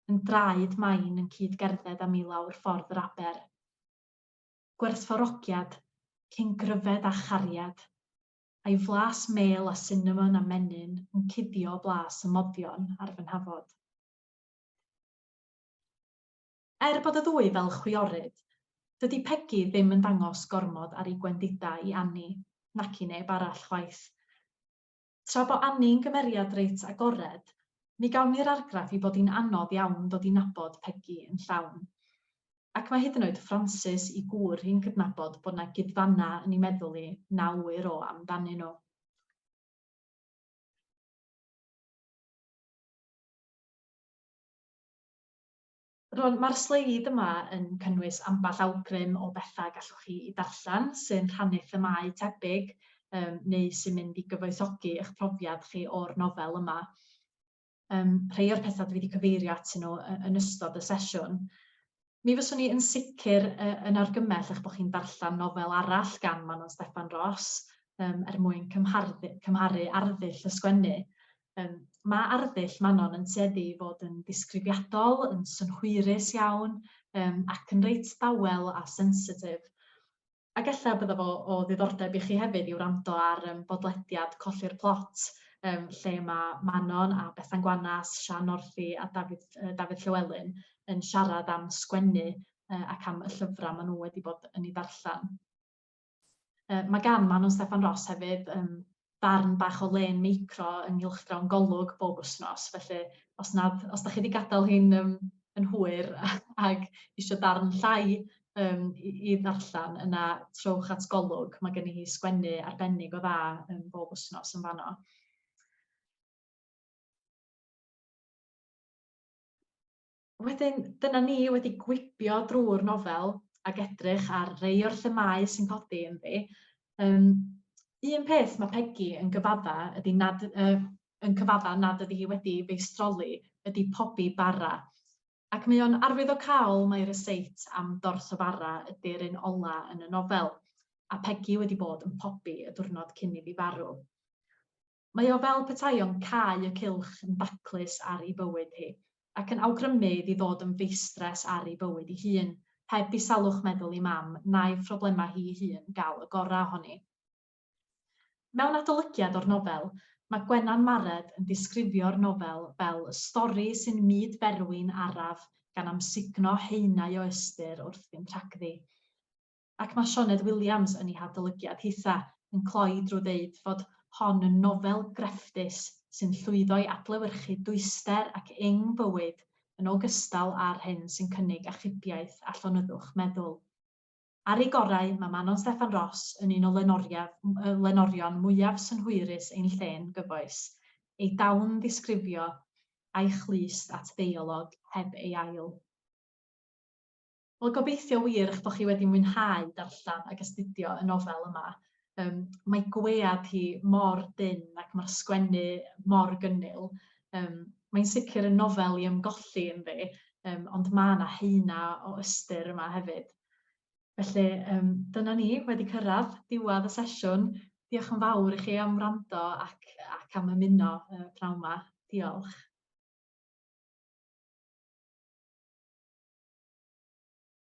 yn draed main yn cyd-gerdded â mi lawr ffordd yr aber. Gwerthfawrogiad, cyn gryfed â chariad, a'i flas mêl a sinamon a menyn yn cuddio blas y moddion ar fy nhafod. Er bod y ddwy fel chwiorydd, dydi Pegi ddim yn dangos gormod ar ei gwendidau i Annie, nac i neb arall chwaith. Tra bo Annie'n gymeriad reit agored, mi gawn ni'r argraff ei bod hi'n anodd iawn dod i nabod Pegi yn llawn. Ac mae hyd yn oed Francis, 'i gŵr hi'n cydnabod bod 'na guddfannau yn 'i meddwl hi na ŵyr o amdanyn nhw. Rŵan, ma'r sleid yma yn cynnwys ambell awgrym o betha gallwch chi 'u darllan sy'n rhannu themâu tebyg yym neu sy'n mynd i gyfoethogi 'ych profiad chi o'r nofel yma. Yym rhei o'r petha dwi 'di cyfeirio atyn nhw yn ystod y sesiwn. Mi fyswn i yn sicr yy yn argymell 'ych bo' chi'n darllan nofel arall gan Manon Steffan Ros yym er mwyn cymharddu cymharu arddull y sgwennu. Yym ma' arddull Manon yn tueddu i fod yn ddisgrifiadol, yn synhwyrus iawn, yym ac yn reit dawel a sensitif. Ac ella bydda fo o ddiddordeb i chi hefyd i wrando ar yym bodlediad Colli'r Plot, yym lle ma' Manon a Bethan Gwanas, Siân Northy a Dafydd yy Dafydd Llywelyn yn siarad am sgwennu yy ac am y llyfra' ma' nhw wedi bod yn 'u darllan. Mae gan Manon Steffan Ros hefyd yym ddarn bach o lên meicro yng nghylchgrawn Golwg bob wythnos, felly os nad os dach chi 'di gadael hi'n yym yn hwyr ag isio darn llai yym i ddarllen, yna trowch at Golwg, ma' gynni hi sgwennu arbennig o dda yym bob wythnos yn fanno. Wedyn, dyna ni wedi gwibio drw'r nofel ac edrych ar rei o'r themâu sy'n codi ynddi. Yym, un peth ma' Pegi yn gyfadda ydi nad yy yn cyfadda nad ydi hi wedi feistroli ydi pobi bara. Ac mae o'n arwyddocaol mai ryseit am dorth o fara ydi'r un ola yn y nofel, a Pegi wedi bod yn pobi y diwrnod cyn iddi farw. Mae o fel petai o'n cau y cylch yn daclus ar ei bywyd hi, ac yn awgrymu iddi ddod yn feistres ar ei bywyd ei hun, heb i salwch meddwl ei mam na'i phroblemau hi'i hun gael y gorau ohoni. Mewn adolygiad o'r nofel, mae Gwenan Mared yn disgrifio'r nofel fel stori sy'n mud-berwi'n araf gan amsugno haenau o ystyr wrth fynd rhagddi. Ac mae Sioned Williams yn ei hadolygiad hitha yn cloi drwy ddeud fod hon yn nofel grefftus sy'n llwyddo i adlewyrchu dwyster ac ing bywyd yn ogystal â'r hyn sy'n cynnig achubiaeth a llonyddwch meddwl. Ar ei gorau, mae Manon Steffan Ros yn un o lenoriaf, lenorion mwyaf synhwyrus ein llên gyfoes, ei dawn ddisgrifio a'i chlust at ddeialog heb ei ail. Wel, gobeithio wir eich bod chi wedi mwynhau darllen ac astudio y nofel yma. Yym, mae gwead hi mor dynn ac ma'r sgwennu mor gynnil. Yym, mae'n sicr yn nofel i ymgolli ynddi, yym, ond ma' 'na haenau o ystyr yma hefyd. Felly dyna ni, wedi cyrradd diwadd y sesiwn. Diolch yn fawr i chi am wrando ac ac am ymuno yy pnawn 'ma. Diolch.